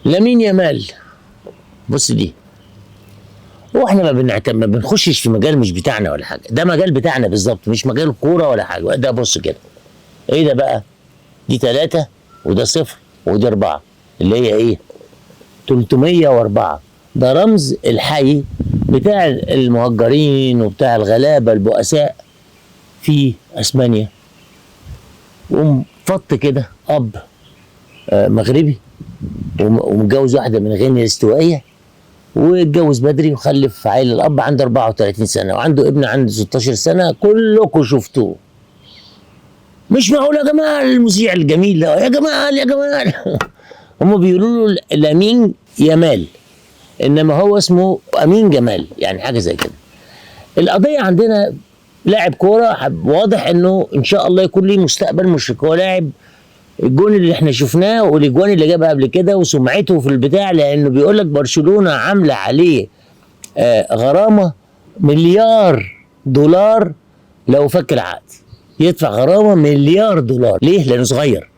لامين يامال، بص دي، هو احنا ما بنخشش في مجال مش بتاعنا ولا حاجة، ده مجال بتاعنا بالظبط، مش مجال كورة ولا حاجة. ده بص كده، ايه ده بقى؟ دي 3 وده 0 ودي 4، اللي هي ايه؟ 304. ده رمز الحي بتاع المهجرين وبتاع الغلابة البؤساء في اسبانيا. وقوم فط كده اب مغربي ومتجوز واحدة من غينيا الاستوائيه، واتجوز بدري وخلف عيل. الاب عنده 34 سنة وعنده ابن عنده 16 سنة، كلكم شفتوه. مش معقول يا جماعة المذيع الجميل ده، يا جماعة يا جماعة. هم بيقولوا له لامين يامال، انما هو اسمه امين جمال، يعني حاجة زي كده. القضية عندنا لاعب كورة واضح انه ان شاء الله يكون ليه مستقبل مشرق. هو لاعب الجون اللي احنا شفناه والاجوان اللي جابها قبل كده وسمعته في البتاع، لانه بيقول لك برشلونة عامله عليه غرامة $1 مليار لو فك العقد، يدفع غرامة $1 مليار. ليه؟ لانه صغير.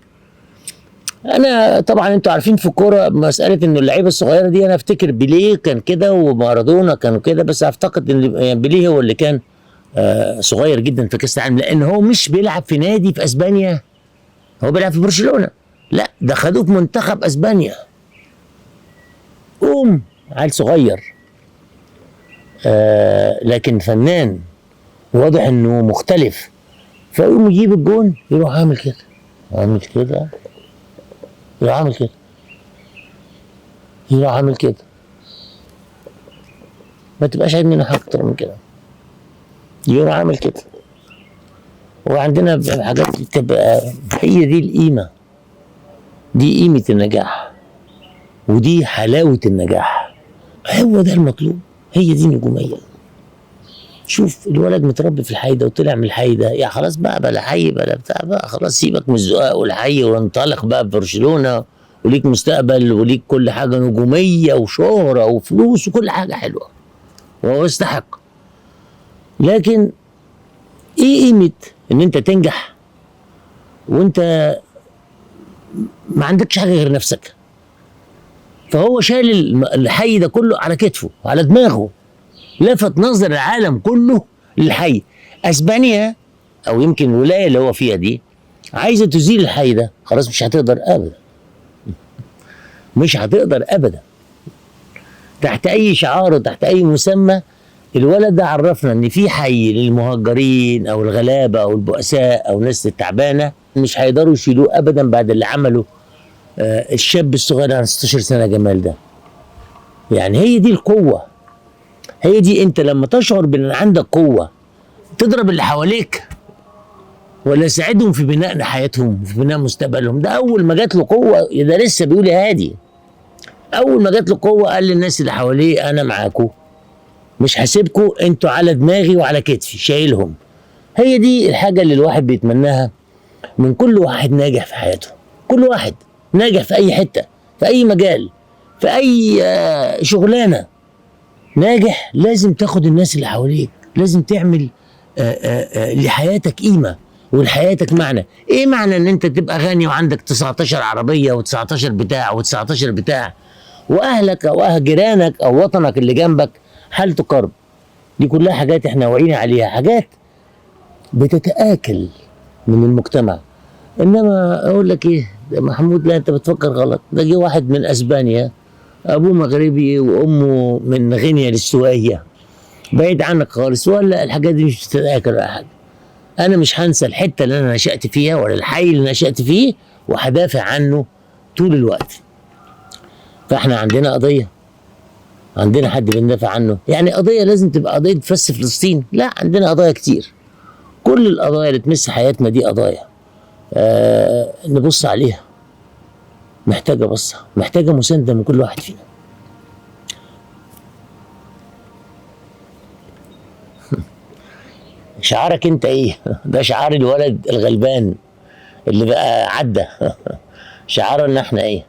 انا طبعا انتوا عارفين في الكورة مسالة انه اللعيبة الصغيرة دي، انا افتكر بيليه كان كده ومارادونا كانوا كده، بس اعتقد ان بيليه هو اللي كان صغير جدا في كاس العالم، لان هو مش بيلعب في نادي في اسبانيا، هو بيلعب في برشلونة، لا ده خدوه في منتخب اسبانيا. قوم عيل صغير لكن فنان، واضح انه مختلف. فيقوم يجيب الجون يروح عامل كده، عامل كده، يروح عامل كده، يروح عامل كده. ما تبقاش عايز منه حاجة اكتر من كده، يروح عامل كده. وعندنا حاجات تبقى هي دي القيمة، دي قيمة النجاح ودي حلاوة النجاح، هو ده المطلوب، هي دي النجومية. شوف الولد متربي في الحي ده وطلع من الحي ده، يا خلاص بقى بلا حي بلا بتاع بقى، خلاص سيبك من الزقاق والحي وانطلق بقى في برشلونة، وليك مستقبل وليك كل حاجة، نجومية وشهرة وفلوس وكل حاجة حلوة، وهو يستحق. لكن ايه قيمة ان انت تنجح وانت ما عندكش حاجة غير نفسك؟ فهو شايل الحي ده كله على كتفه وعلى دماغه، لفت نظر العالم كله للحي. اسبانيا او يمكن الولاية اللي هو فيها دي عايزه تزيل الحي ده، خلاص مش هتقدر ابدا، مش هتقدر ابدا تحت اي شعار وتحت اي مسمى. الولد ده عرفنا ان في حي للمهجرين او الغلابة او البؤساء او الناس التعبانة، مش هيقدروا يشيلوه ابدا بعد اللي عمله الشاب الصغير عن 16 سنة جمال ده. يعني هي دي القوة، هي دي انت لما تشعر بان عندك قوة تضرب اللي حواليك ولا ساعدهم في بناء حياتهم في بناء مستقبلهم. ده اول ما جات له قوة، ده لسه بيقول يا هادي، اول ما جات له قوة قال للناس اللي حواليه انا معاكم، مش هسيبكم، انتوا على دماغي وعلى كتفي شايلهم. هي دي الحاجة اللي الواحد بيتمناها من كل واحد ناجح في حياته، كل واحد ناجح في اي حتة، في اي مجال، في اي شغلانة ناجح، لازم تاخد الناس اللي حواليك، لازم تعمل لحياتك قيمة ولحياتك معنى. ايه معنى ان انت تبقى غني وعندك 19 عربية و19 بتاع و19 بتاع، واهلك او اهل جيرانك او وطنك اللي جنبك حالته كرب؟ دي كلها حاجات احنا وعينا عليها، حاجات بتتآكل من المجتمع. انما اقول لك ايه يا محمود، لا انت بتفكر غلط. ده جه واحد من اسبانيا، ابوه مغربي وامه من غينيا الاستوائيه، بعيد عنك خالص، ولا الحاجات دي مش بتتآكل ولا حاجة. انا مش هنسى الحتة اللي انا نشأت فيها ولا الحي اللي نشأت فيه، وهدافع عنه طول الوقت. فاحنا عندنا قضية، عندنا حد بندافع عنه. يعني قضية لازم تبقى قضية بس فلسطين؟ لا، عندنا قضايا كتير. كل القضايا اللي تمس حياتنا دي قضايا نبص عليها، محتاجة بصة، محتاجة مساندة من كل واحد فينا. شعارك انت ايه؟ ده شعار الولد الغلبان اللي بقى عدى. شعاره ان احنا ايه؟